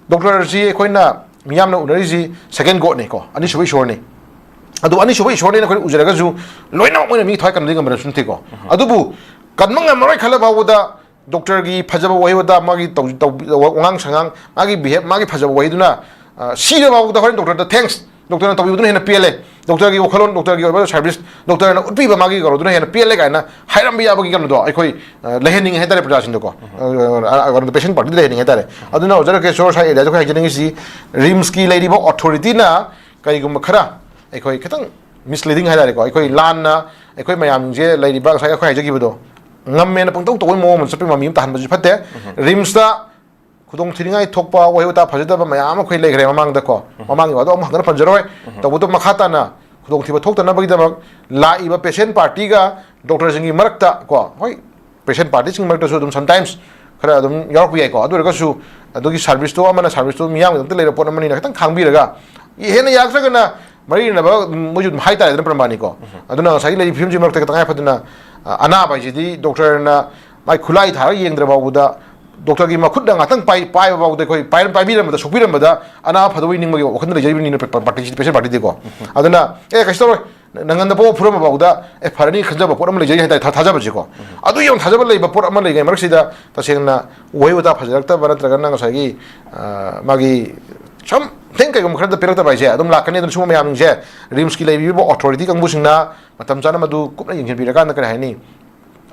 doctorꯁꯤ ꯑꯩꯈꯣꯏꯅ ꯃꯤꯌꯥꯝꯅ ꯎꯅꯔꯤꯁꯤ second Godꯅꯤꯀꯣ, ꯑꯅꯤꯁꯨꯕ ꯏꯁꯣꯔꯅꯤ꯫ ꯑꯗꯨ ꯑꯅꯤꯁꯨꯕ ꯏꯁꯣꯔꯅꯦꯅ ꯑꯩꯈꯣꯏꯅ ꯎꯖꯔꯒꯁꯨ ꯂꯣꯏꯅꯃꯛ ꯃꯣꯏꯅ ꯃꯤ ꯊꯋꯥꯏ ꯀꯟꯕꯗꯤ ꯉꯝꯕ ꯅꯠꯁꯨ ꯅꯠꯇꯦꯀꯣ꯫ ꯑꯗꯨꯕꯨ ꯀꯟꯕ ꯉꯝꯃꯔꯣꯏ ꯈꯜꯂ ꯐꯥꯎꯕꯗ doctorꯒꯤ ꯐꯖꯕ ꯋꯥꯍꯩ ꯋꯥꯇꯥ, ꯃꯥꯒꯤ ꯇꯧ-, ꯇꯧ-, ꯋꯥꯉꯥꯡ ꯁꯉꯥꯡ, ꯃꯥꯒꯤ behave, ꯃꯥꯒꯤ ꯐꯖꯕ ꯋꯥꯍꯩꯗꯨꯅ, ꯑ, ꯁꯤꯔ ꯐꯥꯎꯕꯗ ꯍꯣꯔꯦꯟ doctorꯗ thanks, doctorꯅ ꯇꯧꯕꯤꯕꯗꯨꯅ ꯍꯦꯟꯅ ꯄꯦꯜꯂꯦ, doctorꯒꯤ ꯋꯥꯈꯜꯂꯣꯟ, doctorꯒꯤ ꯑꯣꯏꯕ service, doctorꯅ ꯎꯠꯄꯤꯕ ꯃꯥꯒꯤ ꯀꯩꯅꯣꯗꯨꯅ ꯍꯦꯟꯅ ꯄꯦꯜꯂꯦ ꯀꯥꯏꯅ ꯍꯥꯏꯔꯝꯕ ꯌꯥꯕꯒꯤ ꯀꯩꯅꯣꯗꯣ ꯑꯩꯈꯣꯏ, ꯑ, ꯂꯩꯍꯟꯅꯤꯡꯉꯦ ꯍꯥꯏꯇꯥꯔꯦ ꯄ꯭ꯔꯖꯥꯁꯤꯡꯗꯀꯣ꯫ ꯑ, ꯑ, ꯑ, patient partyꯗ ꯂꯩꯍꯟꯅꯤꯡꯉꯦ ꯍꯥꯏꯇꯥꯔꯦ꯫ ꯑꯗꯨꯅ ꯑꯣꯖꯥ ꯔꯥꯀꯦꯁꯣꯔ ꯁꯥꯏ areaꯗ ꯑꯩꯈꯣꯏ ꯍꯥꯏꯖꯅꯤꯡꯉꯤꯁꯤ, RIMSꯀꯤ ꯂꯩꯔꯤꯕ authorityꯅ ꯀꯩꯒꯨꯝꯕ ꯈꯔ ꯑꯩꯈꯣꯏ ꯈꯤꯇꯪ misleading ꯍꯥꯏꯇꯥꯔꯦꯀꯣ, ꯑꯩꯈꯣꯏ ꯂꯥꯟꯅ ꯑꯩꯈꯣꯏ ꯃꯌꯥꯝꯁꯦ ꯂꯩꯔꯤꯕ ꯉꯁꯥꯏ ꯑꯩꯈꯣꯏ ꯍꯥꯏꯖꯈꯤꯕꯗꯣ ꯉꯝꯃꯦꯅ ꯄꯪꯇꯧ ꯇꯧꯕꯒꯤ ꯃꯑꯣꯡ ꯑꯃ ꯆꯠꯄꯒꯤ ꯃꯃꯤ ꯑꯃ ꯇꯥꯍꯟꯕꯁꯨ ꯐꯠꯇꯦ꯫ RIMSꯇ ꯈꯨꯗꯣꯡ ꯊꯤꯅꯤꯡꯉꯥꯏ ꯊꯣꯛꯄ ꯋꯥꯍꯩ ꯋꯥꯇꯥ ꯐꯖꯗꯕ ꯃꯌꯥꯝ ꯑꯃ ꯑꯩꯈꯣꯏ ꯂꯩꯈ꯭ꯔꯦ ꯃꯃꯥꯡꯗ ꯀꯣ꯫ ꯃꯃꯥꯡꯒꯤ ꯋꯥꯗꯣ ꯑꯃꯨꯛ ꯍꯟꯗꯅ ꯄꯟꯖꯔꯣꯏ꯫ ꯇꯧꯕꯗꯣ ꯃꯈꯥ ꯇꯥꯅ ꯈꯨꯗꯣꯡꯊꯤꯕ ꯊꯣꯛꯇꯅꯕꯒꯤꯗꯃꯛ ꯂꯥꯛꯏꯕ patient partyꯒ doctorꯁꯤꯡꯒꯤ ꯃꯔꯛꯇ ꯀꯣ, ꯍꯣꯏ, patient partyꯁꯤꯡꯒꯤ ꯃꯔꯛꯇꯁꯨ ꯑꯗꯨꯝ sometimes ꯈꯔ ꯑꯗꯨꯝ ꯌꯥꯎꯔꯛꯄ ꯌꯥꯏꯀꯣ꯫ ꯑꯗꯨ ꯑꯣꯏꯔꯒꯁꯨ ꯑꯗꯨꯒꯤ serviceꯇꯣ ꯑꯃꯅ serviceꯇꯣ ꯃꯤꯌꯥꯝꯒꯤꯗꯃꯛꯇ ꯂꯩꯔꯕ ꯄꯣꯠ ꯑꯃꯅꯤꯅ ꯈꯤꯇꯪ ꯈꯥꯡꯕꯤꯔꯒ, ꯍꯦꯟꯅ ꯌꯥꯔꯛꯇ꯭ꯔꯒꯅ ꯃꯔꯤ ꯂꯩꯅꯕ ꯃꯣꯏꯁꯨ ꯑꯗꯨꯝ ꯍꯥꯏꯇꯥꯔꯦꯗꯅ ꯄ꯭ꯔꯃꯥꯅꯤꯀꯣ꯫ ꯑꯗꯨꯅ ꯉꯁꯥꯏꯒꯤ ꯂꯩꯔꯤꯕ ꯐꯤꯕꯝꯁꯤ ꯃꯔꯛꯇ ꯇꯉꯥꯏ ꯐꯗꯅ, ꯑ, ꯑꯅꯥꯕ ꯍꯥꯏꯁꯤꯗꯤ ꯗꯣꯛꯇꯔꯅ ꯃꯥꯏ ꯈꯨꯠꯂꯥꯏ ꯊꯥꯔꯒ ꯌꯦꯡꯗ꯭ꯔ ꯐꯥꯎꯕꯗ, ꯗꯣꯛꯇꯔꯒꯤ ꯃꯈꯨꯠꯅ ꯉꯥꯛꯇꯪ ꯄꯥꯏ-, ꯄꯥꯏꯕ ꯐꯥꯎꯗ ꯑꯩꯈꯣꯏ ꯄꯥꯏꯔꯝ-, ꯄꯥꯏꯕꯤꯔꯝꯕꯗ, ꯁꯣꯛꯄꯤꯔꯝꯕꯗ ꯑꯅꯥꯕ ꯐꯗꯧꯕꯩ ꯅꯤꯡꯕꯒꯤ ꯋꯥꯈꯜꯗ ꯂꯩꯖꯔꯤꯕꯅꯤꯅ ꯄ-, ꯄ-, ꯄꯥꯔꯇꯤꯁꯤ, ꯄꯦꯁꯦꯟ ꯄꯥꯔꯇꯤꯗꯤꯀꯣ꯫ ꯑꯗꯨꯅ ꯑꯦ ꯀꯩꯁꯨ ꯇꯧꯔꯣꯏ, ꯅ-, ꯅꯪꯉꯟꯗ ꯄꯣꯛꯑ ꯐꯨꯔꯝꯕ ꯐꯥꯎꯗ ꯑꯦ ꯐꯔꯅꯤ ꯈꯟꯖꯕ ꯄꯣꯠ ꯑꯃ ꯂꯩꯖꯩ ꯍꯥꯏꯇꯥꯔꯦ, ꯊꯥ-, ꯊꯥꯖꯕꯁꯦꯀꯣ꯫ ꯑꯗꯨ ꯌꯥꯝ ꯊꯥꯖꯕ ꯂꯩꯕ ꯄꯣꯠ ꯑꯃ ꯂꯩꯔꯤꯉꯩ ꯃꯔꯛꯁꯤꯗ ꯇꯁꯦꯡꯅ ꯎꯍꯩ ꯋꯥꯇꯥ ꯐꯖꯔꯛꯇꯕ ꯅꯠꯇ꯭ꯔꯒꯅ ꯉꯁꯥꯏꯒꯤ, ꯑ, ꯃꯥꯒꯤ ꯁꯝ ꯊꯦꯡ ꯀꯩꯒꯨꯝꯕ ꯈꯔꯗ ꯄꯤꯔꯛꯇꯕ ꯍꯥꯏꯁꯦ ꯑꯗꯨꯝ ꯂꯥꯛꯀꯅꯤ꯫ ꯑꯗꯨꯅ ꯁꯤꯒꯨꯝꯕ ꯃꯌꯥꯝꯁꯤꯡꯁꯦ ꯔꯤꯝꯁꯀꯤ ꯂꯩꯕꯤꯔꯤꯕ ꯑꯣꯊꯣꯔꯤꯇꯤ ꯀꯥꯡꯕꯨꯁꯤꯡꯅ ꯃꯇꯝ ꯆꯥꯅ ꯃꯗꯨ ꯀꯨꯞꯅ ꯌꯦꯡꯁꯤꯟꯕꯤꯔꯀꯥꯟꯗ, ꯀꯔꯤ ꯍꯥꯏꯅꯤ,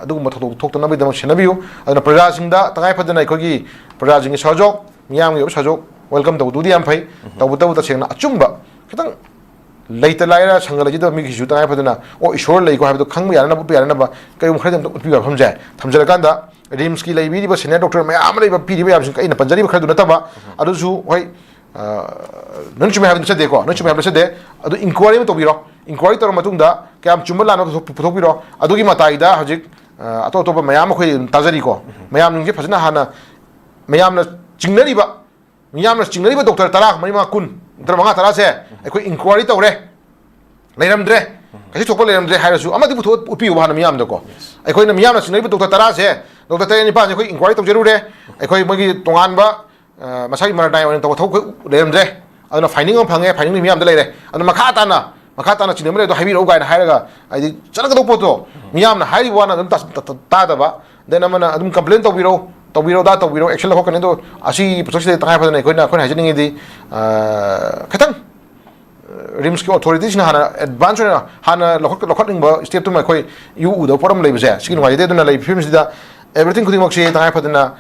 ꯑꯗꯨꯒꯨꯝꯕ ꯊꯧꯗꯣꯛ ꯊꯣꯛꯇꯅꯕꯒꯤꯗꯃꯛ ꯁꯦꯟꯅꯕꯤꯌꯨ꯫ ꯑꯗꯨꯅ ꯄ꯭ꯔꯖꯥꯁꯤꯡꯗ ꯇꯉꯥꯏ ꯐꯗꯅ ꯑꯩꯈꯣꯏꯒꯤ ꯄ꯭ꯔꯖꯥꯁꯤꯡꯒꯤ ꯁꯍꯖꯣꯛ, ꯃꯤꯌꯥꯝꯒꯤ ꯑꯣꯏꯕ ꯁꯍꯖꯣꯛ welcome ꯇꯧꯕꯗꯨꯗꯤ ꯌꯥꯝ ꯐꯩ꯫ ꯇꯧꯕꯇꯕꯨ ꯇꯁꯦꯡꯅ ꯑꯆꯨꯝꯕ ꯈꯤꯇꯪ ꯂꯩꯇ ꯂꯥꯏꯔ ꯁꯪꯒ ꯂꯩꯖꯗꯕ ꯃꯤꯒꯤꯁꯨ ꯇꯉꯥꯏ ꯐꯗꯅ, "ꯑꯣ, ꯏꯁꯣꯔ ꯂꯩꯀꯣ" ꯍꯥꯏꯕꯗꯣ ꯈꯪꯕ ꯌꯥꯅꯅꯕ, ꯎꯠꯄ ꯌꯥꯅꯅꯕ ꯀꯔꯤꯒꯨꯝꯕ ꯈꯔꯗꯤ ꯑꯝꯇ ꯎꯠꯄꯤꯕ ꯃꯐꯝꯁꯦ ꯊꯝꯖꯔꯀꯥꯟꯗ, ꯔꯤꯝꯁꯀꯤ ꯂꯩꯕꯤꯔꯤꯕ ꯁꯦꯅꯤꯌꯔ ꯗꯣꯛꯇꯔ ꯃꯌꯥꯝ ꯑꯃ ꯂꯩꯕ, ꯄꯤꯔꯤꯕ ꯃꯌꯥꯝꯁꯤꯡ ꯑꯩꯅ ꯄꯟꯖꯔꯤꯕ ꯈꯔꯗꯨ ꯅꯠꯇꯕ, ꯑꯗꯨꯁꯨ ꯍꯣꯏ, ꯑ, ꯅꯣꯏꯅ ꯆꯨꯝꯃꯦ ꯍꯥꯏꯕ ꯅꯠꯆꯗꯦꯀꯣ, ꯅꯣꯏ ꯆꯨꯝꯃꯦ ꯍꯥꯏꯕ ꯅꯠꯆꯗꯦ꯫ ꯑꯗꯨ ꯏꯟꯀ꯭ꯋꯥꯏꯔꯤ ꯑꯃ ꯇꯧꯕꯤꯔꯣ, ꯏꯟꯀ꯭ꯋꯥꯏꯔꯤ ꯇꯧꯔ ꯃꯇꯨꯡꯗ ꯀꯌꯥꯝ ꯆꯨꯝꯕ ꯂꯥꯟꯕ ꯄꯨꯊꯣꯛ-, ꯄꯨꯊꯣꯛꯄꯤꯔꯣ꯫ ꯑꯗꯨꯒꯤ ꯃꯇꯥꯏꯗ ꯍꯧꯖꯤꯛ, ꯑ, ꯑꯇꯣꯞ ꯑꯇꯣꯞꯄ ꯃꯌꯥꯝ ꯑꯩꯈꯣꯏ ꯑꯗꯨꯝ ꯇꯥꯖꯔꯤꯀꯣ꯫ ꯃꯌꯥꯝꯁꯤꯡꯁꯦ ꯐꯖꯅ ꯍꯥꯟꯅ ꯃꯌꯥꯝꯅ ꯆꯤꯡꯅꯔꯤꯕ, ꯃꯤꯌꯥꯝꯅ ꯆꯤꯡꯅꯔꯤꯕ ꯗꯣꯛꯇꯔ ꯇꯔꯥ, ꯃꯔꯤ, ꯃꯉꯥ, ꯀꯨꯟ, ꯅꯠꯇ꯭ꯔ ꯃꯉꯥ, ꯇꯔꯥꯁꯦ ꯑꯩꯈꯣꯏ ꯏꯟꯀ꯭ꯋꯥꯏꯔꯤ ꯇꯧꯔꯦ, ꯂꯩꯔꯝꯗ꯭ꯔꯦ, ꯀꯩꯁꯨ ꯊꯣꯛꯄ ꯂꯩꯔꯝꯗ꯭ꯔꯦ ꯍꯥꯏꯔꯁꯨ ꯑꯃꯗꯤ ꯄꯨꯊꯣꯛ ꯎꯠꯄꯤꯌꯨꯕ ꯍꯥꯟꯅ ꯃꯤꯌꯥꯝꯗꯀꯣ꯫ ꯑꯩꯈꯣꯏꯅ ꯃꯤꯌꯥꯝꯅ ꯆꯤꯡꯅꯔꯤꯕ ꯗꯣꯛꯇꯔ ꯇꯔꯥꯁꯦ, ꯗꯣꯛꯇꯔ ꯇꯔꯦꯠ ꯅꯤꯄꯥꯜꯁꯦ ꯑꯩꯈꯣꯏ ꯏꯟꯀ꯭ꯋꯥꯏꯔꯤ ꯇꯧꯖꯔꯨꯔꯦ, ꯑꯩꯈꯣꯏ ꯃꯣꯏꯒꯤ ꯇꯣꯉꯥꯟꯕ, ꯑ, ꯃꯁꯥꯒꯤ ꯃꯔꯗꯥꯏ ꯑꯣꯏꯅ ꯇꯧꯕ ꯊꯕꯛ ꯑꯩꯈꯣꯏ ꯂꯩꯔꯝꯗ꯭ꯔꯦ꯫ ꯑꯗꯨꯅ ꯐꯥꯏꯟꯗꯤꯡ ꯑꯃ ꯐꯪꯉꯦ, ꯐꯥꯏꯟꯗꯤꯡꯗꯤ ꯃꯤꯌꯥꯝꯗ ꯂꯩꯔꯦ꯫ ꯑꯗꯨꯅ ꯃꯈꯥ ꯇꯥꯅ, ꯃꯈꯥ ꯇꯥꯅ ꯆꯤꯡꯅꯕ ꯂꯩꯔꯗꯣ ꯍꯥꯏꯕꯤꯔꯛꯎ ꯀꯥꯏꯅ ꯍꯥꯏꯔꯒ, ꯍꯥꯏꯗꯤ ꯆꯠꯅꯒꯗꯧꯕ ꯄꯣꯠꯇꯣ ꯃꯤꯌꯥꯝꯅ ꯍꯥꯏꯔꯤꯕ ꯋꯥꯅ ꯑꯗꯨꯝ ꯇꯥ-, ꯇꯥ-, ꯇꯥ-, ꯇꯥꯗꯕ꯫ ꯗꯦꯟ ꯑꯃꯅ ꯑꯗꯨꯝ ꯀꯝꯄ꯭ꯂꯦꯟ ꯇꯧꯕꯤꯔꯣ, ꯇꯧꯕꯤꯔꯣ, ꯗꯥ ꯇꯧꯕꯤꯔꯣ, ꯑꯦꯛꯁꯟ ꯂꯧꯈꯠꯀꯅꯤ꯫ ꯑꯗꯣ ꯑꯁꯤ ꯄꯣꯠꯁꯛꯁꯤꯗ ꯇꯉꯥꯏ ꯐꯗꯅ ꯑꯩꯈꯣꯏꯅ, ꯑꯩꯈꯣꯏꯅ ꯍꯥꯏꯖꯅꯤꯡꯉꯤꯗꯤ, ꯑ, ꯈꯤꯇꯪ, ꯑ, ꯔꯤꯝꯁꯀꯤ ꯑꯣꯊꯣꯔꯤꯇꯤꯁꯤꯡꯅ ꯍꯥꯟꯅ ꯑꯦꯗꯚꯥꯟꯁ ꯑꯣꯏꯅ ꯍꯥꯟꯅ ꯂꯧꯈꯠ-, ꯂꯧꯈꯠꯅꯤꯡꯕ ꯁ꯭ꯇꯦꯞꯇꯨꯃ ꯑꯩꯈꯣꯏ ꯏꯎ ꯎꯗꯕ ꯄꯣꯠ ꯑꯃ ꯂꯩꯕꯁꯦ ꯁꯤꯒꯤ ꯅꯨꯡꯉꯥꯏꯖꯗꯦ꯫ ꯑꯗꯨꯅ ꯂꯩꯔꯤꯕ ꯐꯤꯕꯝꯁꯤꯗ everything ꯈꯨꯗꯤꯡꯃꯛꯁꯤ ꯇꯉꯥꯏ ꯐꯗꯅ,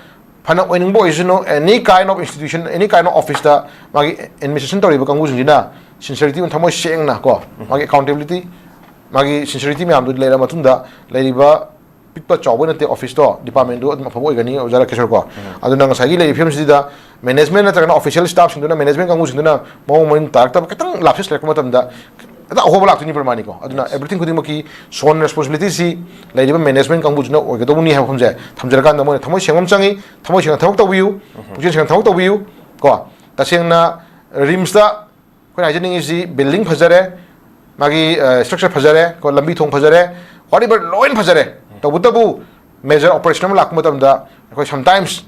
ꯐꯅ ꯑꯣꯏꯅꯤꯡꯕ ꯑꯣꯏꯁꯅꯨ, any kind of institution, any kind of office ꯇ ꯃꯥꯒꯤ ꯑꯦꯗꯃꯤꯅꯤꯁꯇ꯭ꯔꯦꯁꯟ ꯇꯧꯔꯤꯕ ꯀꯥꯡꯕꯨꯁꯤꯡꯁꯤꯅ ꯁꯤꯟꯁꯔꯤꯇꯤ ꯑꯃ ꯊꯃꯣꯏ ꯁꯦꯡꯅ ꯀꯣ, ꯃꯥꯒꯤ ꯑꯦꯀꯥꯎꯟꯇꯦꯕꯤꯂꯤꯇꯤ, ꯃꯥꯒꯤ ꯁꯤꯟꯁꯔꯤꯇꯤ ꯃꯌꯥꯝꯗꯨ ꯂꯩꯔ ꯃꯇꯨꯡꯗ ꯂꯩꯔꯤꯕ ꯄꯤꯛꯄ ꯆꯥꯎꯕ ꯅꯠꯇꯦ, ꯑꯣꯐꯤꯁꯇꯣ, ꯗꯤꯄꯥꯔꯠꯃꯦꯟꯗꯨ ꯑꯗꯨꯝ ꯑꯐꯕ ꯑꯣꯏꯒꯅꯤ, ꯑꯣꯖꯥ ꯔꯥꯀꯦꯁꯣꯔ ꯀꯣ꯫ ꯑꯗꯨꯅ ꯉꯁꯥꯏꯒꯤ ꯂꯩꯔꯤꯕ ꯐꯤꯕꯝꯁꯤꯗ ꯃꯦꯅꯦꯖꯃꯦꯟ ꯅꯠꯇ꯭ꯔꯒꯅ ꯑꯣꯐꯤꯁꯤꯌꯦꯜ ꯁ꯭ꯇꯥꯐꯁꯤꯡꯗꯨꯅ, ꯃꯦꯅꯦꯖꯃꯦꯟ ꯀꯥꯡꯕꯨꯁꯤꯡꯗꯨꯅ ꯃꯑꯣꯡ ꯃꯔꯤꯟ ꯇꯥꯔꯛꯇꯕ, ꯈꯤꯇꯪ ꯂꯥꯞꯁꯤꯜꯂꯛꯄ ꯃꯇꯝꯗ ꯍꯦꯛꯇ ꯑꯍꯣꯕ ꯂꯥꯛꯇꯣꯏꯅꯤ ꯄ꯭ꯔꯃꯥꯅꯤꯀꯣ꯫ ꯑꯗꯨꯅ everything ꯈꯨꯗꯤꯡꯃꯛꯀꯤ ꯁꯣꯟ ꯔꯦꯁꯄꯣꯟꯁꯤꯕꯤꯂꯤꯇꯤꯁꯤ ꯂꯩꯔꯤꯕ ꯃꯦꯅꯦꯖꯃꯦꯟ ꯀꯥꯡꯕꯨꯁꯤꯅ ꯑꯣꯏꯒꯗꯧꯕꯅꯤ ꯍꯥꯏꯕ ꯋꯥꯐꯝꯁꯦ ꯊꯝꯖꯔꯀꯥꯟꯗ, ꯃꯣꯏꯅ ꯊꯃꯣꯏ ꯁꯦꯡꯕ ꯑꯃ ꯆꯪꯉꯤ, ꯊꯃꯣꯏ ꯁꯦꯡꯅ ꯊꯕꯛ ꯇꯧꯕꯤꯌꯨ, ꯄꯨꯛꯆꯦꯜ ꯁꯦꯡꯅ ꯊꯕꯛ ꯇꯧꯕꯤꯌꯨ ꯀꯣ꯫ ꯇꯁꯦꯡꯅ ꯔꯤꯝꯁꯇ ꯑꯩꯈꯣꯏꯅ ꯍꯥꯏꯖꯅꯤꯡꯉꯤꯁꯤ, building ꯐꯖꯔꯦ, ꯃꯥꯒꯤ ꯁ꯭ꯇ꯭ꯔꯛꯆꯔ ꯐꯖꯔꯦ, ꯀꯣ, ꯂꯝꯕꯤ ꯊꯣꯡ ꯐꯖꯔꯦ, whatever, ꯂꯣꯏꯅ ꯐꯖꯔꯦ꯫ ꯇꯧꯕꯇꯕꯨ major operation ꯑꯃ ꯂꯥꯛꯄ ꯃꯇꯝꯗ ꯑꯩꯈꯣꯏ sometimes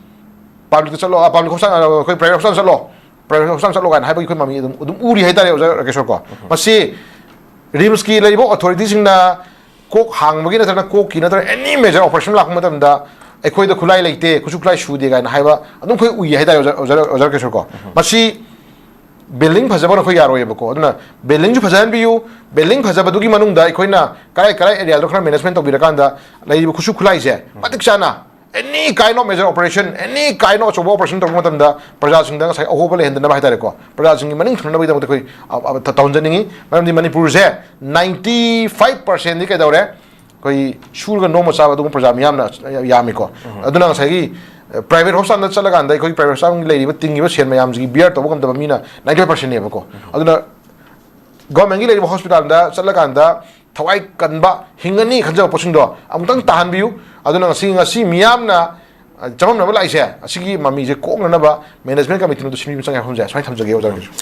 ꯄꯕ꯭ꯂꯤꯛꯇ ꯆꯠꯂꯣ, ꯄꯕ꯭ꯂꯤꯛ ꯍꯣꯁꯄꯤꯇꯥꯜ, ꯑꯩꯈꯣꯏ ꯄ꯭ꯔꯥꯏꯚꯦꯠ ꯍꯣꯁꯄꯤꯇꯥꯜ ꯆꯠꯂꯣ, ꯄ꯭ꯔꯥꯏꯚꯦꯠ ꯍꯣꯁꯄꯤꯇꯥꯜ ꯆꯠꯂꯣ ꯀꯥꯏꯅ ꯍꯥꯏꯕꯒꯤ ꯑꯩꯈꯣꯏ ꯃꯃꯤ ꯑꯗꯨꯝ ꯑꯗꯨꯝ ꯎꯔꯤ ꯍꯥꯏꯇꯥꯔꯦ, ꯑꯣꯖꯥ ꯔꯥꯀꯦꯁꯣꯔ ꯀꯣ꯫ ꯃꯁꯤ ꯔꯤꯝꯁꯀꯤ ꯂꯩꯔꯤꯕ ꯑꯣꯊꯣꯔꯤꯇꯤꯁꯤꯡꯅ ꯀꯣꯛ ꯍꯥꯡꯕꯒꯤ ꯅꯠꯇ꯭ꯔꯒ ꯀꯣꯛꯀꯤ ꯅꯠꯇ꯭ꯔꯒ any major operation ꯂꯥꯛꯄ ꯃꯇꯝꯗ ꯑꯩꯈꯣꯏꯗ ꯈꯨꯠꯂꯥꯏ ꯂꯩꯇꯦ, ꯈꯨꯠꯁꯨ ꯈꯨꯠꯂꯥꯏ ꯁꯨꯗꯦ ꯀꯥꯏꯅ ꯍꯥꯏꯕ ꯑꯗꯨꯝ ꯑꯩꯈꯣꯏ ꯎꯏ ꯍꯥꯏꯇꯥꯔꯦ, ꯑꯣꯖꯥ, ꯑꯣꯖꯥ, ꯑꯣꯖꯥ ꯔꯥꯀꯦꯁꯣꯔ ꯀꯣ꯫ ꯃꯁꯤ building ꯐꯖꯕꯅ ꯑꯩꯈꯣꯏ ꯌꯥꯔꯣꯏꯌꯦꯕꯀꯣ꯫ ꯑꯗꯨꯅ buildingꯁꯨ ꯐꯖꯍꯟꯕꯤꯌꯨ, building ꯐꯖꯕꯗꯨꯒꯤ ꯃꯅꯨꯡꯗ ꯑꯩꯈꯣꯏꯅ ꯀꯔꯥꯏ ꯀꯔꯥꯏ areaꯗꯣ ꯈꯔ management ꯇꯧꯕꯤꯔꯀꯥꯟꯗ ꯂꯩꯔꯤꯕ ꯈꯨꯠꯁꯨ ꯈꯨꯠꯂꯥꯏꯁꯦ ꯃꯇꯤꯛ ꯆꯥꯅ any kind of major operation, any kind of ꯑꯆꯧꯕ operation ꯇꯧꯕ ꯃꯇꯝꯗ ꯄ꯭ꯔꯖꯥꯁꯤꯡꯗ ꯉꯁꯥꯏ ꯑꯍꯣꯕ ꯂꯩꯍꯟꯗꯅꯕ ꯍꯥꯏꯇꯥꯔꯦꯀꯣ, ꯄ꯭ꯔꯖꯥꯁꯤꯡꯒꯤ ꯃꯅꯤꯡ ꯊꯨꯡꯅꯕꯒꯤꯗꯃꯛꯇ ꯑꯩꯈꯣꯏ, ꯑ, ꯑ, ꯇ-, ꯇꯧꯍꯟꯖꯅꯤꯡꯉꯤ꯫ ꯃꯔꯝꯗꯤ ꯃꯅꯤꯄꯨꯔꯁꯦ ninety five percentꯗꯤ ꯀꯩꯗꯧꯔꯦ, ꯑꯩꯈꯣꯏ ꯁꯨꯔꯒ ꯅꯣꯝꯃ ꯆꯥꯕ ꯑꯗꯨꯒꯨꯝꯕ ꯄ꯭ꯔꯖꯥ ꯃꯤꯌꯥꯝꯅ ꯌꯥꯝꯃꯤꯀꯣ꯫ ꯑꯗꯨꯅ ꯉꯁꯥꯏꯒꯤ, ꯑ, private hospitalꯗ ꯆꯠꯂꯀꯥꯟꯗ ꯑꯩꯈꯣꯏ private hospitalꯒꯤ ꯂꯩꯔꯤꯕ ꯇꯤꯡꯉꯤꯕ ꯁꯦꯟ ꯃꯌꯥꯝꯁꯤꯒꯤ bear ꯇꯧꯕ ꯉꯝꯗꯕ ꯃꯤꯅ ninety five percentꯅꯦꯕꯀꯣ꯫ ꯑꯗꯨꯅ governmentꯀꯤ ꯂꯩꯔꯤꯕ hospitalꯗ ꯆꯠꯂꯀꯥꯟꯗ ꯊꯋꯥꯏ ꯀꯟꯕ, ꯍꯤꯡꯒꯅꯤ ꯈꯟꯖꯕ ꯄꯣꯠꯁꯤꯡꯗꯣ ꯑꯃꯨꯛꯇꯪ ꯇꯥꯍꯟꯕꯤꯌꯨ꯫ ꯑꯗꯨꯅ ꯉꯁꯤ, ꯉꯁꯤ ꯃꯤꯌꯥꯝꯅ, ꯑ, ꯆꯃꯝꯅꯕ ꯂꯥꯛꯏꯁꯦ, ꯑꯁꯤꯒꯤ ꯃꯃꯤꯁꯦ ꯀꯣꯛꯅꯅꯕ management committeeꯅ ꯑꯗꯨ ꯁꯤꯟꯕꯤꯕ ꯆꯪꯉꯦ ꯍꯥꯏꯕ ꯋꯥꯐꯝꯁꯦ ꯁꯨꯃꯥꯏꯅ ꯊꯝꯖꯒꯦ, ꯑꯣꯖꯥ ꯔꯥꯀꯦꯁꯣꯔ꯫